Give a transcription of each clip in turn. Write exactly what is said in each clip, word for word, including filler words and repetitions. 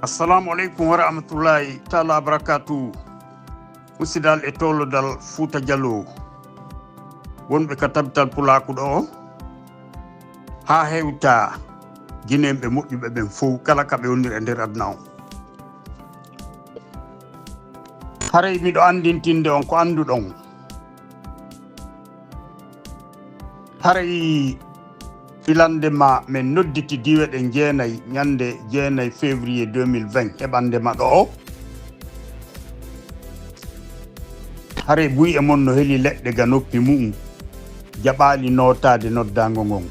Assalamu aleykum wa rahmatullahi taala wa barakatuhu. Musidal e tolodal Fuuta Jaloo, wonɓe ka tabital Pulaaku ɗo, haa hewta Ginenɓe moƴƴuɓe ɓen fow, kala ka ɓe woniri e nder aduna on. Haray miɗo anndintinde on ko annduɗon. Haray filande ma men nodditi diiwe ɗen jeenay ñande jeenay février deux mille vingt heɓande ma ɗo o. Haray buy e mon no heli leɗɗe ga noppi mu'un, jaɓaali nootaade noddaango ngon.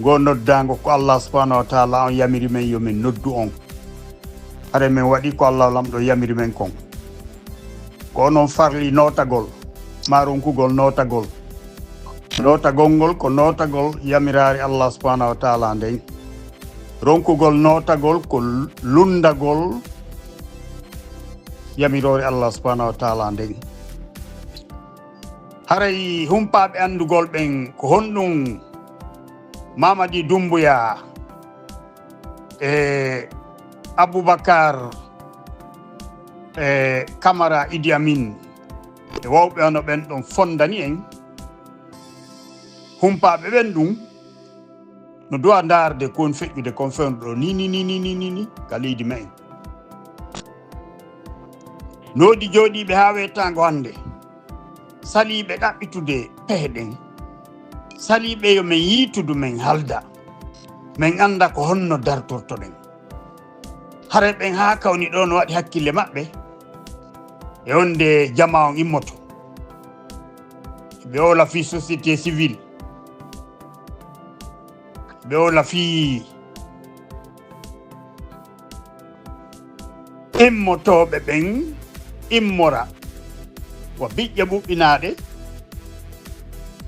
Ngo noddaango ko Allah subhanahu wa taala on yamiri men yo men noddu on. Haray men waɗi ko Allah Lamɗo yamiri men kon. Ko onon farli nootagol, maa ronkugol nootagol. Nootagol ngol ko nootagol yamiraare Allah subhanahu wa taala nden. Ronkugol nootagol ko lunndagol yamiroore Allah subhanahu wa taala nden. Haray humpaaɓe anndugol ɓen ko honɗum Mamadi Doumbouya e Aboubacar e Camara Idi Amin e wawɓe hono ɓen ɗon fondani en. Humpaaɓe ɓen ɗum no duwa ndaarde ko woni feƴƴude kon fewndo ɗo ni, ni, ni, ni, ni, ni, ni, ka leydi men. No woodi jooɗiiɓe haa weetaango hannde, saliiɓe ɗaɓɓitude pehe ɗen, saliiɓe yo men yiitudu, men halda, men annda ko honno dartortoɗen. Haray ɓen haa kawni ɗo no waɗi hakkille maɓɓe e wonde jamaa on immoto. Ɓe wola fii société civile. Ɓe wola fii immotooɓe ɓen immora wa biƴƴe ɓuɓɓinaaɗe,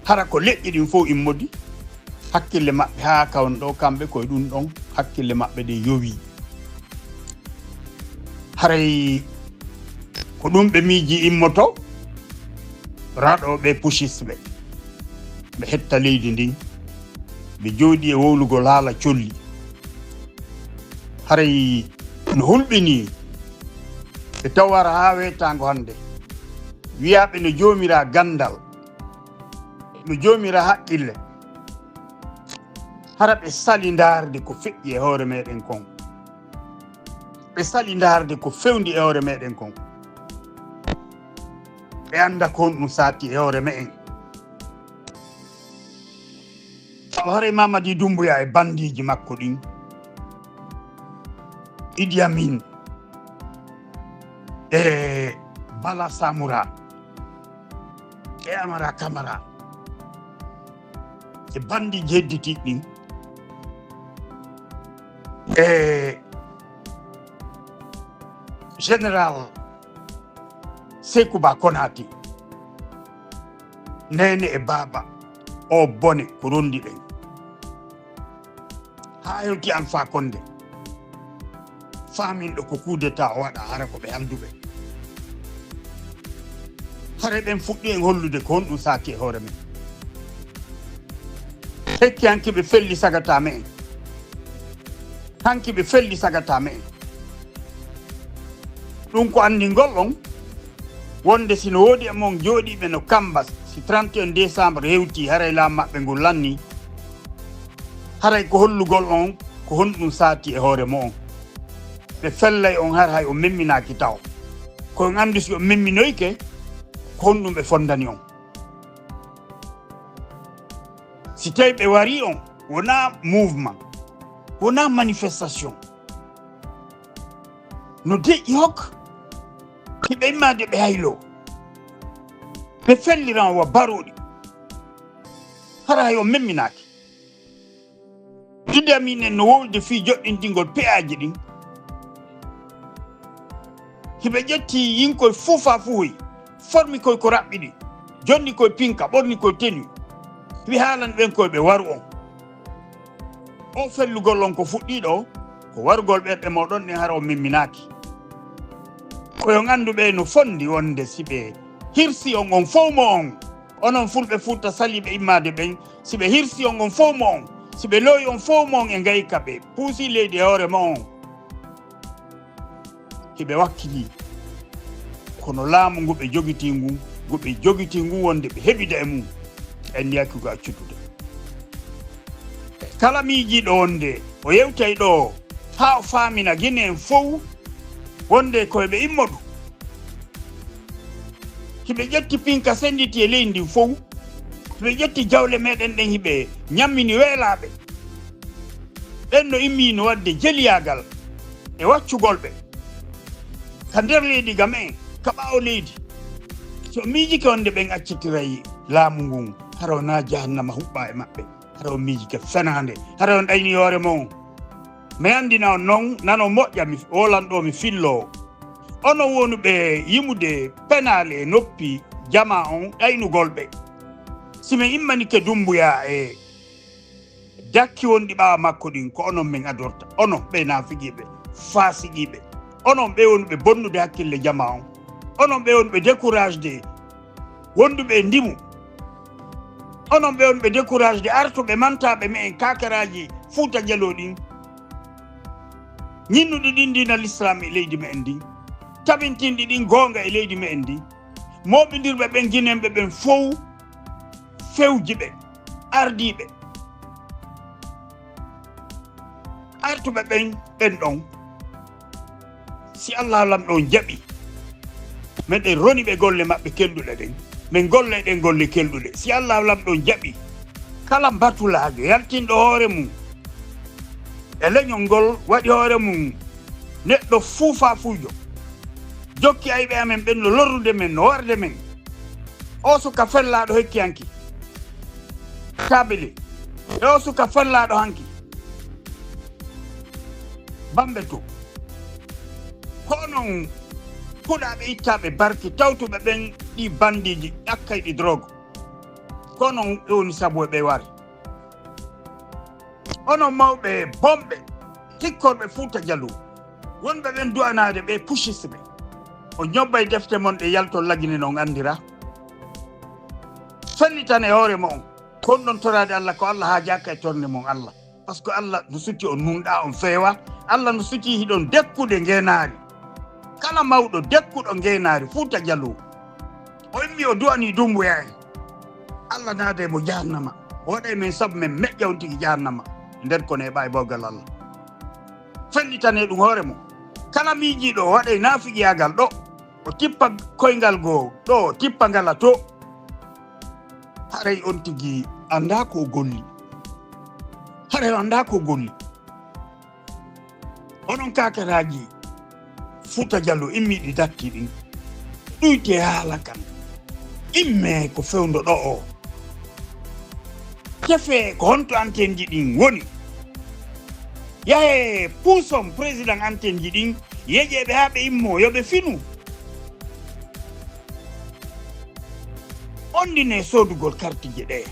hara ko leƴƴi ɗin fow immodi. Hakkille maɓɓe haa kawni ɗo, kamɓe koye ɗum ɗon hakkille maɓɓe ɗe yowi. Haray ko ɗum ɓe miiji immoto, raɗo ɓe puciste ɓe, ɓe hetta leydi ndin, ɓe jooɗi e wowlugol haala colli. Haray no hulɓinii ɓe taw wara haa weetaango hannde, wiyaaɓe no joomira ganndal, no joomira haqqille. Hara ɓe sali ndaarde ko feƴƴi e hoore meɗen kon. Ɓe sali ndaarde ko fewndi e hoore meɗen kon. Ɓe annda ko honɗum saati e hoore me'en. Taw haray Mamadi Doumbouya e bandiiji makko ɗin, Idi Amin e Bala Samora e Amara Camara e bandiiji hedditiiɗi ɗin e Général Sékou Ba Konaté, neene e baaba, o bone ko rondi ɗen. Haa hewti Alpha Condé, faaminɗo ko coup d'État o waɗa, hara ko ɓe halduɓe. Hare ɓen fuɗɗi en hollude ko honɗum saati e hoore men. Hekki hanki ɓe felli sagata me'en. Hanki ɓe felli sagata me'en. Ɗum ko anndingol on wonde si no woodi e mon jooɗiiɓe no kamba, si trente et un décembre hewti, haray laamu maɓɓe ngun lanni. Haray ko hollugol on ko honɗum saati e hoore mo'on. Ɓe fellay on har hay on memminaaki taw. Ko on anndu si on memminoyke, ko honɗum ɓe fondani on. Si tawi ɓe warii on, wonaa mouvement, wonaa manifestation. No deƴƴi hok, hiɓe immaade ɓe hayloo. Ɓe felliran wa barooɗi. Hara hay on memminaaki. Idi Amin en no wowlde fii joɗɗintingol pe'aaji ɗin. Hiɓe ƴetti yinkoy fuufa fuhoy, formi koy ko raɓɓiɗi, jonni koy pinka, ɓorni koy tenu. Hiɓe haalani ɓen koy ɓe waru on. O fellugol on ko fuɗɗiiɗo, ko warugol ɓerɗe mooɗon ɗen hara on memminaaki. Ko yo on anndu ɓe no fondi wonde si ɓe hirsi on, on fow mo on, onon fulɓe Fuuta saliiɓe immaade ɓen, si ɓe hirsi on, on fow mo on, si ɓe looyi on fow mo on e ngayka, ɓe puusi leydi e hoore mo on, ɓe wakkili. Kono laamu ngu ɓe jogitii ngun, ngu ɓe jogitii ngun wonde ɓe heɓida e mum, en yaaki ko accutude. Kala miijiiɗo wonde o yewtay ɗoo haa o faamina Gine en fow wonde ko eɓe immodu. Hiɓe ƴetti pinka sennditi e leydi ndin fow. Hiɓe ƴetti jawle meɗen ɗen hiɓe ñammini weelaaɓe. Ɓen no immii no waɗde jeliyaagal e waccugol ɓe ka nder leydi ga me'en, ka ɓaawo leydi. Si o miijike wonde ɓen accitiray laamu ngun, hara wonaa jahannama huɓɓaa e maɓɓe. Hara o miijike fenaande. Hara on ɗayni hoore mon. Mi anndina on non, nano moƴƴa, mi woolan ɗoo mi filloo. Onon wonuɓe yimude penaale e noppi jamaa on ɗaynugol ɓe. Si mi immanike Dumbuya e dakki wonɗi ɓaawo makko ɗin, ko onon min adorta. Onon ɓe naafiqiiɓe, faasiqiiɓe. Onon ɓe wonuɓe bonnude hakkille jamaa on. Onon ɓe wonuɓe découragede wonduɓe e ndimu. Onon ɓe wonuɓe découragede artuɓe mantaaɓe me'en kaakaraaji Fuuta Jaloo ɗin. Ñinnuɗi ɗin diina Lislaam e leydi me'en ndin. Tabintinɗi ɗin goonga e leydi me'en ndin. Mooɓindirɓe ɓen, Ginenɓe ɓen fow fewji ɓe, ardii ɓe. Artuɓe ɓen, ɓen ɗon, si Allaahu Laamɗo on jaɓii, meɗen roni ɓe golle maɓɓe kelɗuɗe ɗen. Min golla e ɗen golle kelɗuɗe. Si Allaahu Laamɗo on jaɓii, kala mbatulaajo yaltinɗo hoore mum e leñol ngol, waɗi hoore mum neɗɗo fuufafuujo, jokki ayɓe amen ɓen no lorrude men, no warde men. O suka fellaaɗo hekki hanki. Kaabili. E o suka fellaaɗo hanki. Bambe to. Ko onon kuɗaaɓe ittaaɓe barki tawtuɓe ɓen ɗi bandiiji ƴakkayɗi drogue. Ko onon ɓe woni sabu e ɓe wari. Onon mawɓe bonɓe, tikkorɓe Fuuta Jaloo, wonɓe ɓen du'anaade ɓe puciste ɓe. On ñobbay defte mon ɗe yalton Lagine non anndira. Fellitane hoore mo'on. Kon ɗon toraade Allah ko Allah haajaaka e tornde mon Allah. Parce que Allah no suti on nunɗaa on feewa. Allah no suti hiɗon dekkude ngeenaari. Kala mawɗo dekkuɗo ngeenaari Fuuta Jaloo, o immi o du'anii Dumbuya en. Allah naada e mo jahannama. O waɗa e men sabu men meƴƴa on tigi jahannama. E nder ko neeɓaa e bawgal Allah. Fellitane ɗum hoore mo. Kala miijiiɗo o waɗa e naafiqiyaagal ɗo, o tippa koyngal goo ɗo, o tippa ngala to. Haray on tigi anndaa ko o golli. Haray o anndaa ko o golli. Onon kaakaraaji Fuuta Jaloo immiiɗi datti ɗin, ɗuyte haala kan. Immee ko fewndo ɗo o. Tefee ko honto antenne ji ɗin woni. Yahee puuson président antenne ji ɗin, yeƴee ɓe haa ɓe immoo, yo ɓe finu. Onɗinee soodugol kartije ɗee.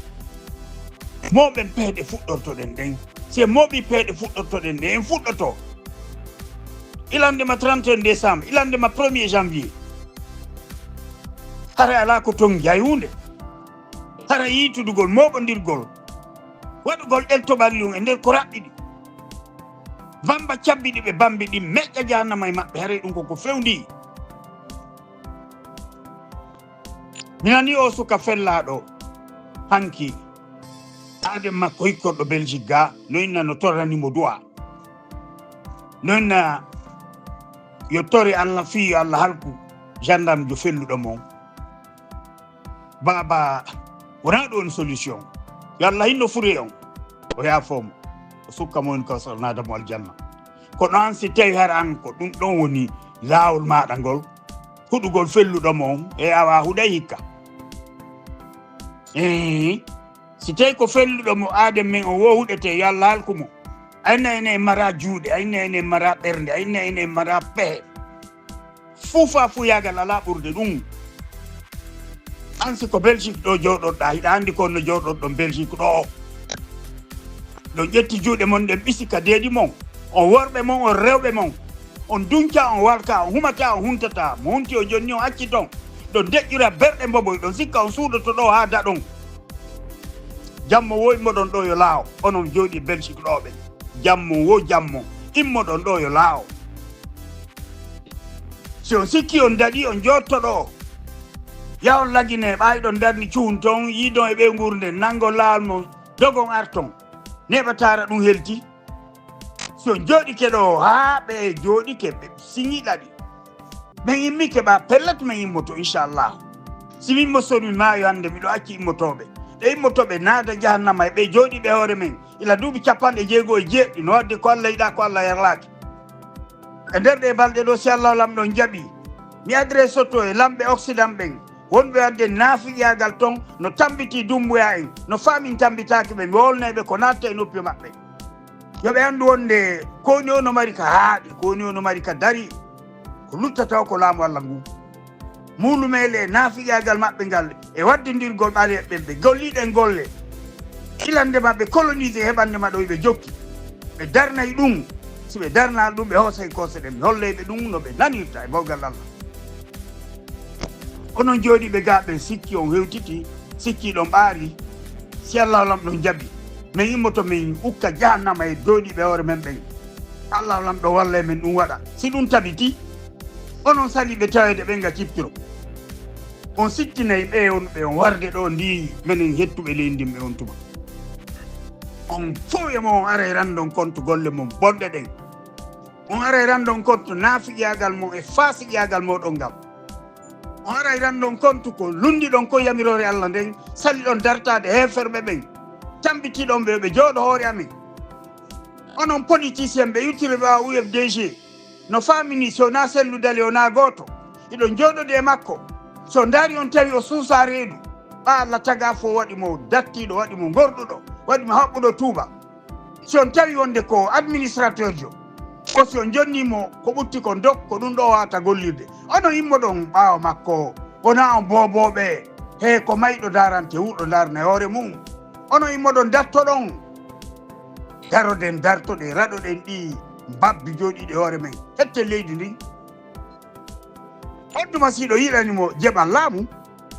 Mooɓen peeɗe fuɗɗortoɗen ɗen. Si en mooɓii peeɗe fuɗɗortoɗen ɗen, en fuɗɗoto. Ilande ma trente et un décembre, ilande ma premier janvier. Hara alaa ko tonngi hay huunde. Hara yiitudugol, mooɓondirgol, waɗugol ɗen toɓalli on e nder ko raɓɓiɗi. Bamba cabbi ɗi ɓe bambi ɗin, meƴƴa jahannama e maɓɓe, haray ɗum ko ko fewndi. Mi nani o suka fellaaɗo hanki, aaden makko hikkorɗo Belgique ga, no inna no torrani mo du'a. No inna yo tore Allah fii yo Allah halku gendarme jo felluɗo mo on. Baaba, wonaa ɗo woni solution. Yo Allah hinno fure on. O yaafoo mo. O sukka mo woni kawsara naada mo aljanna. Kono an si tawi hara an ko ɗum ɗon woni laawol maaɗa ngol, huɗugol felluɗo mo on, e awa huɗay hikka. Eeh, si tawi ko felluɗo mo aaden men on wo huɗete, yo Allah halku mo. Ayna ene mara juuɗe, ayna ene mara ɓernde, ayna ene mara pehe. Fuufa fuuyaagal alaa ɓurde ɗum. An si ko Belgique ɗo jooɗoɗaa, hiɗa anndi ko no jooɗoɗon Belgique ɗo. Ɗon ƴetti juuɗe mon ɗen ɓisi ka deeɗi mon. On worɓe mon, on rewɓe mon. On dunca, on walka, on humata, on huntata. Mo hunti o jonni on acci ton. Ɗon deƴƴira berɗe mboboy, ɗon sikka on suuɗoto ɗo haa daɗon. Jammo wo immoɗon ɗo yo laawo, onon jooɗi Belgique ɗo ɓe. Jammo wo jammo, immoɗon ɗo yo laawo. Si on sikki on daɗi, on jootto ɗo. Yahon lagine ɓaayɗon darni cuhun ton, yiidon e ɓe nguurnden, nangon laawol mon, dogon arton. Neeɓa taara ɗum helti. Si on jooɗike ɗo, haa ɓe jooɗike, ɓe siŋi ɗaɗi. Min immike ɓa pellet, min immoto, inchallah. Si min mo soni mi maayo hannde, miɗo acci immotooɓe. Ɓe immotooɓe naada jahannama e ɓe jooɗiiɓe hoore men. Ila duuɓi capanɗe jeego e jeeɗiɗi, no waɗde ko Allah yiɗaa, ko Allah yarlaaki. E nder ɗee balɗe ɗo, si Allah Lamɗo on jaɓii, mi adresse to e lamɓe Occident ɓen, wonɓe waɗde naafiqiyaagal ton, no tambitii Dummbuya en, no faamin tambitaaki ɓe, mi wolnay ɓe ko naatta e noppi maɓɓe. Yo ɓe anndu wonde ko woni o no mari ka haaɗi, ko woni o no mari ka darii, ko luttata o ko laamu Allah ngu. Muulumeele e naafiqiyaagal maɓɓe ngal e waddindirgol ɓaleeɓe ɓen, ɓe gollii ɗen golle. Ilande maɓɓe colonisé heɓande ma ɗo ɓe jokki. Ɓe darnay ɗum. Si ɓe darnaali ɗum, ɓe hoosay koose ɗen. Mi hollay ɓe ɗum no ɓe nanirta e bawgal Allah. Onon jooɗiiɓe gaa ɓen, sikki on hewtiti, sikki ɗon ɓaari. Si Allah Lamɗo on jaɓi, min immoto min ukka jahannama e jooɗiiɓe hoore men ɓen. Allah Lamɗo wallay min ɗum waɗa. Si ɗum tabiti, onon saliiɓe taweede ɓen ga cippiro. On sittinay ɓe on, ɓe on warde ɗo ndi menen hettuɓe leydi ndin ɓe on tuma. On fow e mo on aray ranndon kontu golle mon bonɗe ɗen. On aray ranndon kontu naafiqiyaagal mon e faasiqiyaagal mooɗon ngal. On aray ranndon kontu ko lunndiɗon ko yamiroore Allah nden, saliɗon dartaade heeferɓe ɓen, tambitiɗon ɓe yo ɓe jooɗo hoore amen. Onon politicien ɓe yuttirɓe ɓaawo U F D G, no faamini si wonaa sellu dali wonaa gooto, hiɗon jooɗodi e makko. Si on ndaari on tawi o suusaa reedu, ɓa Allah tagaa fof waɗi mo dattiiɗo, waɗi mo ngorɗuɗo, waɗi mo haɓɓuɗo tuuba. Si on tawi wonde ko administrateur jo, ko si on jonni mo ko ɓutti kon dok, ko ɗum ɗo wawata gollirde. Onon immoɗon ɓaawo makko, wonaa on boobooɓe, he ko mayɗo darante, wuurɗo darna e hoore mum. Onon immoɗon dartoɗon. Daroɗen, dartoɗen, raɗoɗen ɗi mbabbi jooɗiiɗi hoore men. Hette leydi ndin. On tuma si ɗo yiɗani mo jeɓal laamu,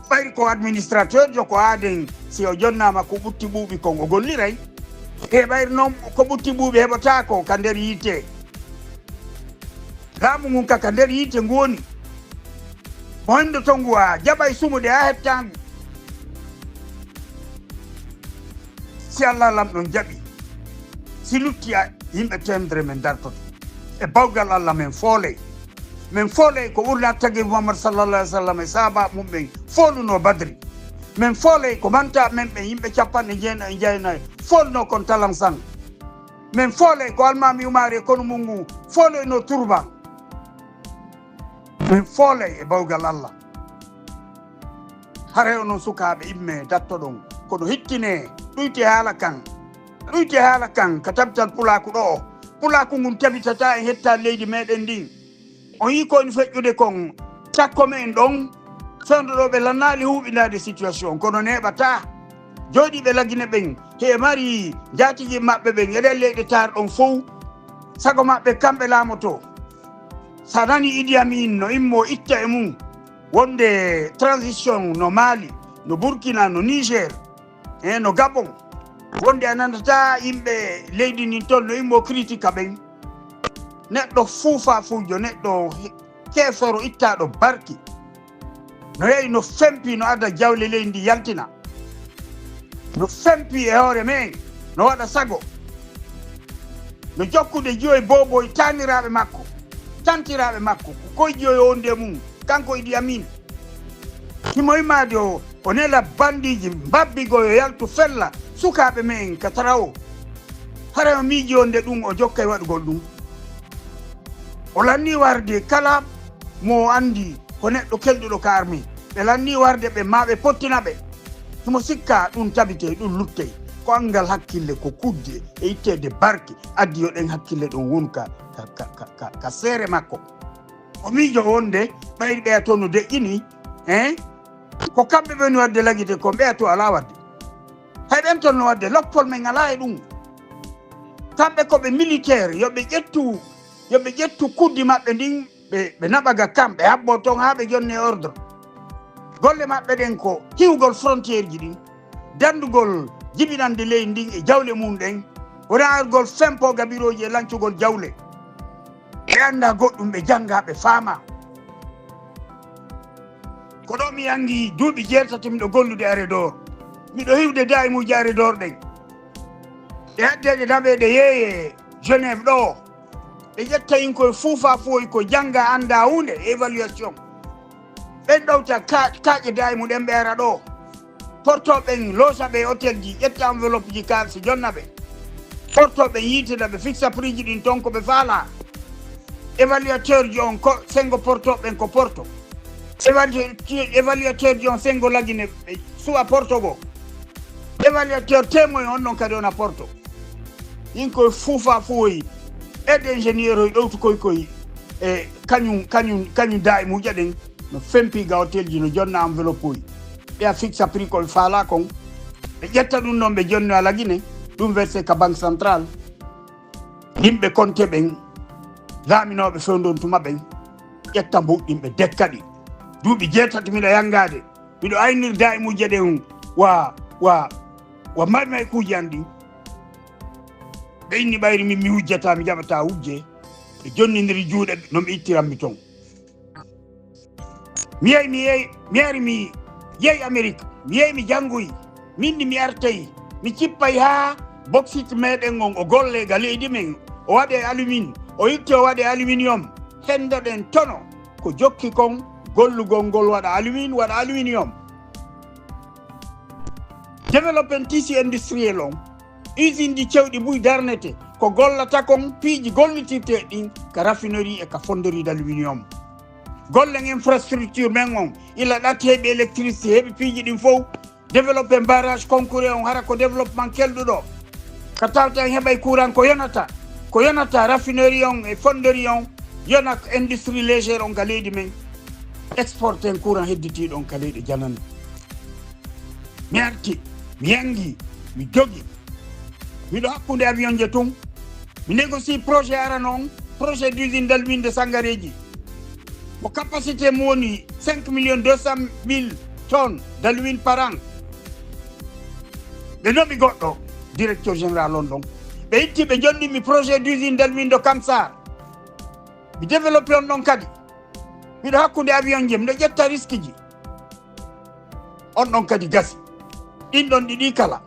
ɓayri ko administrateur jo ko aaden, si o jonnaama ko ɓutti ɓuuɓi kon o golliray. E ɓayri noon ko ɓutti ɓuuɓi heɓotaako ka nder yiite. Laamu ngun ka, ka nder yiite ngu woni. Mo hendo to ngu a jaɓay sumude a hettaa ngu. Si Allah Lamɗo on jaɓi, si lutti a yimɓe teemedere men dartoto. E bawgal Allah men foolay. Men foolay ko ɓurna tagi Muhammad sallallahu alaihi wasallam e sahaaba mum ɓen fooluno Badri. Men foolay ko manta men ɓen yimɓe capanɗe jeenayi e jeenayi fooluno kon talansan. Men foolay ko Almaami Umaari e konu mum ngu fooloyno turban. Men foolay e bawgal Allah. Haray onon sukaaɓe imme dattoɗon. Kono hittinee, ɗuytee haala kan. Ɗuytee haala kan ka tabital pulaaku ɗo. Pulaaku ngun tabitataa en hettaa leydi meɗen ndin. On yii ko woni feƴƴude kon takko men ɗon. Fewndo ɗo ɓe lannaali huuɓindaade situation, kono neeɓataa. Jooɗiiɓe Lagine ɓen, he mari njaatigi maɓɓe ɓen e ɗen leyɗe taar ɗon fow. Sago maɓɓe kamɓe laamoto. Sa nani Idi Amin no immo itta e mum, wonde transition no Mali, no Burkina, no Niger, e no Gabon, wonde a nanata yimɓe leydi ndin toon no immo critique ɓen. Neɗɗo fuufa fuujo, neɗɗo he-, keefero ittaɗo barki. No yahi no fempi no adda jawle leydi ndi yaltina. No fempi e hoore men, no waɗa sago. No jokkude jiyoy booboy taaniraaɓe makko, tantiraaɓe makko, ko koy jiyoy o wonde mum, kanko Idi Amin. Himo imaade o, o nela bandiiji mbabbi go yo yaltu fella sukaaɓe men ka tarawo. Hara o miiji wonde ɗum o jokkay waɗugol ɗum. O lanni warde kala mo o anndi ko neɗɗo kelɗuɗo ka armée. Ɓe lanni warde ɓe ma ɓe pottina ɓe. Himo sikka ɗum tabitey, ɗum luttey. Ko anngal hakkille, ko kudde e itteede barke addi yo ɗen hakkille ɗon wonu ka, ka, ka, ka, ka, ka seere makko. O miijo wonde ɓayri ɓeya to no deƴƴini, hein? Ko kamɓe ɓe woni waɗde lagite kon, ɓeya to alaa waɗde. Hay ɓen ton no waɗde, loppol men alaa e ɗum. Kamɓe ko ɓe militaire, yo ɓe ƴettu, yo ɓe ƴettu kuddi maɓɓe ndin, ɓe, ɓe naɓa ga kam, ɓe haɓɓo ton haa ɓe jonne ordre. Golle maɓɓe ɗen ko hiwgol frontière ji ɗin, dandugol jibinande leydi ndin e jawle mum ɗen, wona argol fempo gabirooji e lancugol jawle. Ɓe annda goɗɗum, ɓe jannga, ɓe faama. Ko ɗo mi yangi duuɓi jeetati miɗo gollude Aredor. Miɗo hiwde daayimuuji Aredor ɗen. Ɗe haddeeɗe naɓeede yeeye Genève ɗo. Ɓe ƴetta in koye fuufa fuwoy ko jannga annda huunde e évaluation. Ɓen ɗowta ka-, kaaƴe daayimu ɗen ɓe ara ɗo. Porto ɓen loosa ɓe e hôtel ji, ƴetta enveloppe ji kaalisi jonna ɓe. Porto ɓen yiitina ɓe fixa prix ji ɗin ton ko ɓe faala. Évaluateur ji on ko senngo porto ɓen ko porto. Évaluateur, évaluateur ji on senngo lagine ɓe suwa porto goo. Évaluateur témoin on ɗon kadi on a porto. Ɗin ko fuufa fuwoyi. Aide ingénieur oy ɗowtu koy koy. E kañum, kañum, kañum daayimuuja ɗen no fempi ga hôtel ji no jonna enveloppe oy. Ɓe a fixa prix ko ɓe faala kon. Ɓe ƴetta ɗum ɗon ɓe jonna lagine. Ɗum verse ka banque centrale. Yimɓe konte ɓen, laaminooɓe fewndon tuma ɓen, ƴetta mbuɗɗin ɓe dekka ɗi. Duuɓi jeetati miɗo yanngaade, miɗo aynir daayimuuje ɗen wa, wa, wa maymaykuuji an ɗin. Ɓe inni ɓayri min mi wujjataa, mi jaɓataa wujje. Ɓe jonnindiri juuɗe no ɓe ittiran mi ton. Mi yehi, mi yehi, mi ari, mi yehi Amerik. Mi yehi, mi janngoyi. Min ni mi artay. Mi cippay haa boksit meɗen on o golle ga leydi men. O waɗe alumin. O itte o waɗe aluminium. Henndoɗen tono. Ko jokki kon gollugol ngol waɗa alumin, waɗa aluminium. Développer tissu industriel on. Usine ji cewɗi buy darnete. Ko gollata kon piiji gollitirteeɗi ɗin ka raffinerie e ka fonderie d'aluminium. Gollen infrastructure men on, ila ɗat heɓi électricité, heɓi piiji ɗin fow. Développer barrage Konkure on, hara ko développement kelɗuɗo. Ka tawta en heɓay courant ko yonata. Ko yonata raffinerie on e fonderie on, yona industrie légère on ga leydi men. Exporten courant hedditiiɗo on ka leyɗe janane. Mi arti, mi yangi, mi jogi. Miɗo hakkunde avion je tun. Mi négocie projet arano on, projet d'usine d'alumine de Sangareji. Mo capacité mo woni cinq millions deux cent mille tonnes d'alumine par an. Ɓe nomi goɗɗo, directeur général on ɗon. Ɓe itti ɓe jonnimmi projet d'usine d'alumine de Kamsar. Mi développé on ɗon kadi. Miɗo hakkunde avion je, miɗo ƴetta risque ji. On ɗon kadi gasi. Ɗin ɗon ɗiɗi kala.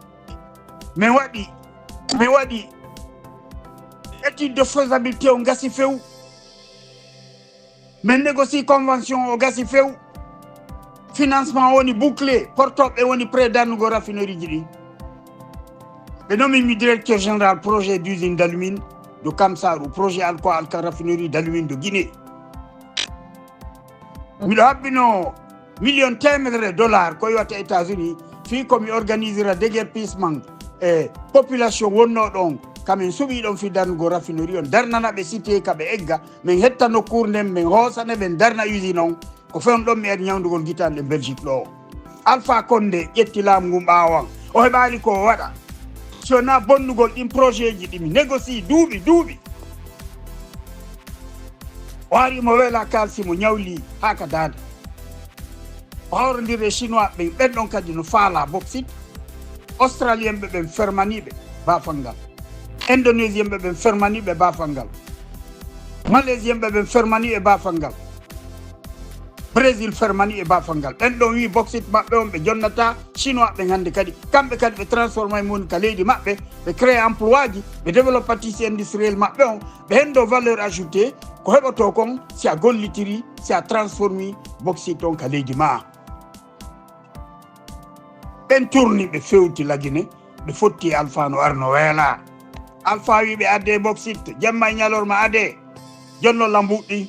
Min waɗi, min waɗi étude de faisabilité on gasi few. Min négocie convention o gasi few. Financement woni bouclé, portoɓe woni prêt darnugo raffinerie ji ɗin. Ɓe nomi mi directeur général projet d'usine d'alumine de Kamsar ou projet alcoa alka raffinerie d'alumine de Guinée. Miɗo habbino million teemedere dollar ko iwata États-Unis, fii ko mi organisira déguerpissement e population wonnoo ɗon, kamin suɓii ɗon fii darnugo raffinerie on, darnana ɓe cité ka ɓe egga, min hetta nokkuure nden, min hoosane ɓen darna usine on, ko fewn ɗon mi ari ñawndugol gitaande Belgique ɗo. Alpha Condé ƴetti laamu ngun ɓaawo an, o heɓaali ko o waɗa. Si wonaa bonnugol ɗin projet ji ɗi mi négocie duuɓi, duuɓi. O ari mo wela kaalisi mo ñawli haa ka daande. O hawrondiri e chinois ɓen, ɓen ɗon kadi no faala bauxite. Australien ɓe ɓen fermani ɓe baafal ngal. Indonésien ɓe ɓen fermani ɓe baafal ngal. Malaisien ɓe ɓen fermani ɓe baafal ngal. Brésil fermani ɓe baafal ngal. Ɓen ɗon wi bauxite maɓɓe on ɓe jonnata chinois ɓen hannde kadi. Kamɓe kadi ɓe transformay mun ka leydi maɓɓe, ɓe créé emploi ji, ɓe développe tissu industriel maɓɓe on, ɓe hendo valeur ajoutée, ko heɓoto kon si a gollitiri, si a transformi bauxite on ka leydi ma. Ɓen turni ɓe fewti Lagine, ɓe fotti e Alpha no arno weela. Alpha wi ɓe adde bauxite, jemma e ñalorma adde, jonno lambuɗɗi.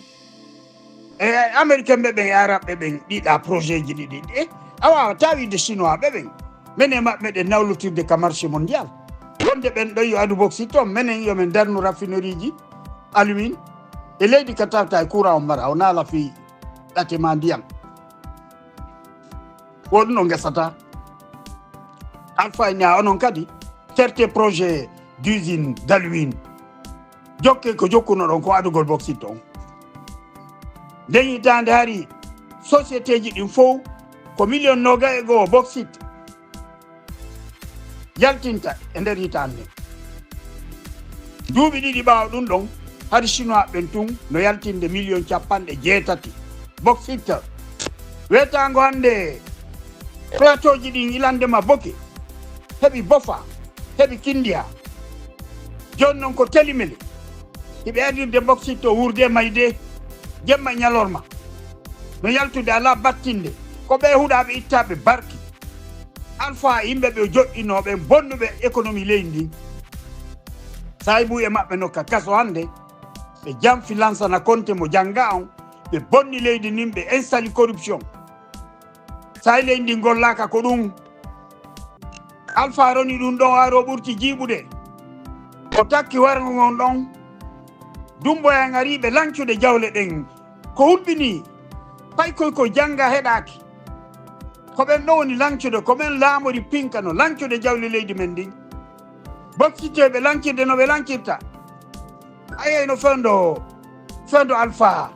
E Américain ɓe ɓen e Arabe ɓe ɓen ɗiɗa projet ji ɗiɗi. E a wawata wiide Chinois ɓe ɓen. Men e maɓɓe ɗe nawlotirde ka marché mondial. Wonde ɓen ɗon yo adu bauxite on, menen yo men darnu raffinerie ji, alumine, e leydi ka tawta e courant on mara, o naala fii ɗate ma ndiyan. Ko ɗum ɗo ngesata. Alpha ina onon kadi, tertee projet d'usine d'alumine. Jokke ko jokkunoɗon ko adugol bauxite on. Nden hitaande hari société ji ɗin fow ko million noga e go'o bauxite yaltinta e nder hitaande nden. Duuɓi ɗiɗi ɓaawo ɗum ɗon, hari Chinois ɓen tun no yaltinde million capanɗe jeetati bauxite. Weetaango hannde, plateau ji ɗin ilande ma Boki, heɓi Bofa, heɓi Kindiya. Jooni non ko Telimele. Hiɓe adirde boksit to wuurde e mayde, jemma e ñalorma. No yaltude alaa battinde. Ko ɓe huɗaaɓe ittaaɓe barki. Alpha e yimɓe ɓe o joɗɗinoo ɓen bonnuɓe économie leydi ndin. Saayibu e maɓɓe no ka kaso hannde. Ɓe janfi Lansana Konte mo jannga on. Ɓe bonni leydi ndin, ɓe instali corruption. Saayi leydi ndin gollaaka ko ɗum. Alpha roni ɗum ɗon, aro ɓurti jiiɓude. O takki warngo ngon ɗon. Dumboya en ari ɓe lancude jawle ɗen. Ko hulɓini, paykoy ko jannga heɗaaki. Ko ɓen ɗo woni lancude, ko ɓen laamori pinka no lancude jawle leydi men ndin. Boksitteeɓe lancirde no ɓe lancirta. Ayay no fewndo, fewndo Alpha.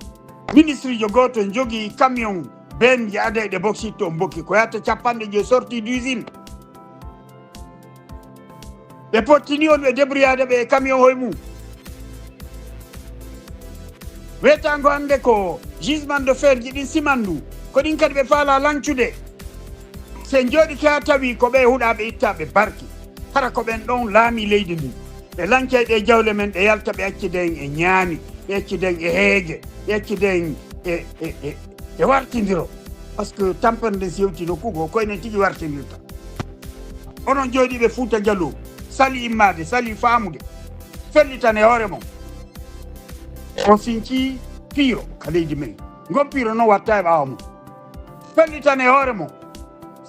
Ministrijo gooto jogii camion ben je adayɗe boksitto on bokki. Ko yatta capanɗe joyi sorti d'usine. Ɓe pottini on ɓe débrouillade ɓe e camion hoy mum. Weetaango hannde ko gisement de fer ji ɗin simandu. Ko ɗin kadi ɓe faala lancude. Se en jooɗike haa tawi ko ɓe huɗaaɓe ittaaɓe barki. Hara ko ɓen ɗon laami leydi ndin. Ɓe lancay ɗe jawle men, ɓe yalta, ɓe accida en e ñaami, ɓe accida en e heege, ɓe accida en e, e, e, e wartindiro. Parce que tampere nden si yewti nokku goo, ko enen tigi wartindirta. Onon jooɗiiɓe Fuuta Jaloo, sali immaade, sali faamude, fellitan e hoore mon. On sinci piiro ka leydi men. Ngon piiro non watta e ɓaawo mum. Fellitan e hoore mon.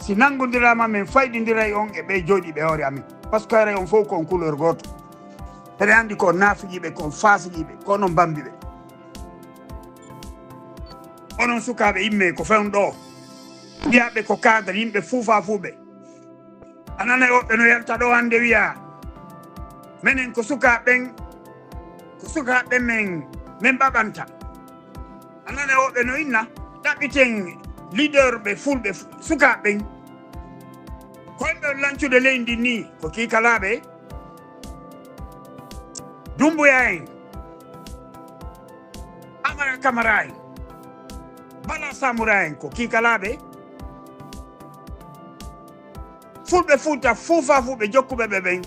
Si nanngondiraama, men fayɗindiray on e ɓe jooɗiiɓe hoore amin. Parce que haray on fof ko on couleur gooto. Eɗen anndi ko on naafiqiiɓe, ko on faasiqiiɓe, ko onon mbambiɓe. Onon sukaaɓe immee ko fewn ɗo. Mbiyaaɓe ko cadre, yimɓe fuufa fuuɓe. A nanay woɓɓe no yalta ɗo hannde wiya, menen ko sukaaɓe ɓen, ko sukaaɓe ɓen men, men ɓaɓanta. A nanay woɓɓe no inna, ɗaɓɓiten leader ɓe fulɓe fu-, sukaaɓe ɓen. Ko yimɓe on lancude leydi ndin ni, ko kiikalaaɓe. Dumbuya en, Amara Kamara en, Bala Samura en, ko kiikalaaɓe. Fulɓe Fuuta fuufa fu ɓe jokkuɓe ɓe ɓen.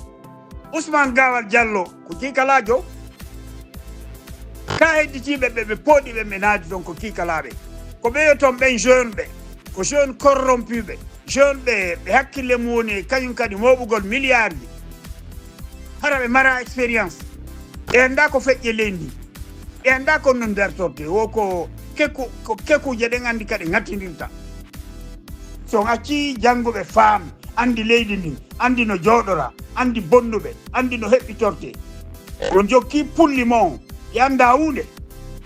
Ousmane Gawal Diallo ko kiikalaajo. Ka hedditiiɓe ɓe, ɓe pooɗi ɓe, ɓe naati ton ko kiikalaaɓe. Ko ɓe yo ton ɓen jeune ɓe, ko jeune corrompu ɓe, jeune ɓe, ɓe hakkille mum woni e kañum kadi mooɓugol milliard ji. Hara ɓe mara expérience. Ɓe anndaa ko feƴƴe leydi ndi. Ɓe anndaa ko non dartorte. Wo ko keku-, ko kekuuje ɗen anndi ka ɗe ŋattindirta. Si on accii jannguɓe faam, anndi leydi ndin, anndi no jooɗora, anndi bonnuɓe, anndi no heɓɓitorte. On jokkii pulli mon, ɓe anndaa huunde.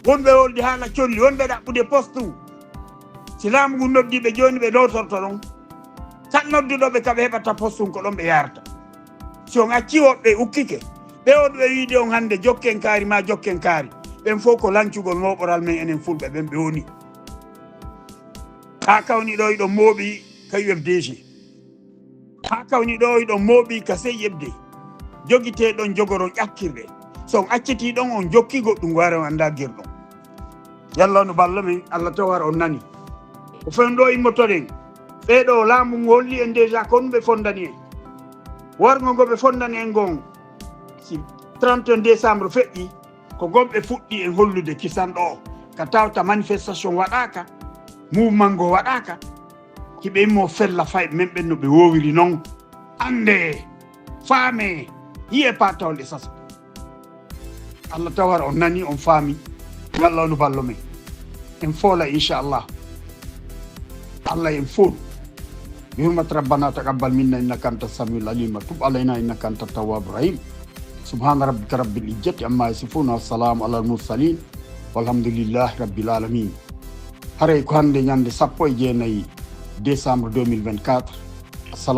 Wonɓe wolde haala colli, wonɓe ɗaɓɓude postu. Si laamu ngun noddii ɓe jooni, ɓe nootorto ɗon. Tan nodduɗo ɓe ka ɓe heɓata postu ko ɗon ɓe yaarata. Si on accii woɓɓe ukkike, ɓe on ɓe wiide on hannde jokken kaari maa jokken kaari, ɓen fof ko lancugol mooɓoral men enen fulɓe ɓen ɓe woni. Haa kawni ɗo iɗon mooɓi ka U F D G. Haa kawni ɗo iɗon mooɓi ka C I F D. Jogitee ɗon jogoron ƴakkirɗe. Si on accitii ɗon on jokkii goɗɗum ngu hara on anndaa girɗum. Yalla no ballo men, Allah taw hara on nani. Ko fen ɗo immotoɗen. Ɓee ɗo laamu ngu holli en déjà ko honɗum ɓe fondani en. Warngo ngo ɓe fondani en ngon, si trente et un décembre feƴƴi, ko ngon ɓe fuɗɗi en hollude kisan ɗo. Ka tawta manifestation waɗaaka, mouvement ngo waɗaaka, hiɓe immo fella fay men ɓen no ɓe woowiri non. Annde, faame, yi'e pa tawnde sasa. Allah tawar on nani, on faami. Yalla on ballo men. En foola, inchallah. Allah en fool. بحرمة ربنا تقبل منا إنك أنت السميع العليم وتب علينا إنك أنت التواب الرحيم. سبحان ربك رب العزة عما يصفون وسلام على المرسلين والحمد لله رب العالمين. Haray ko hannde ñande sappo e jeenayi décembre deux mille vingt-quatre. Assalamu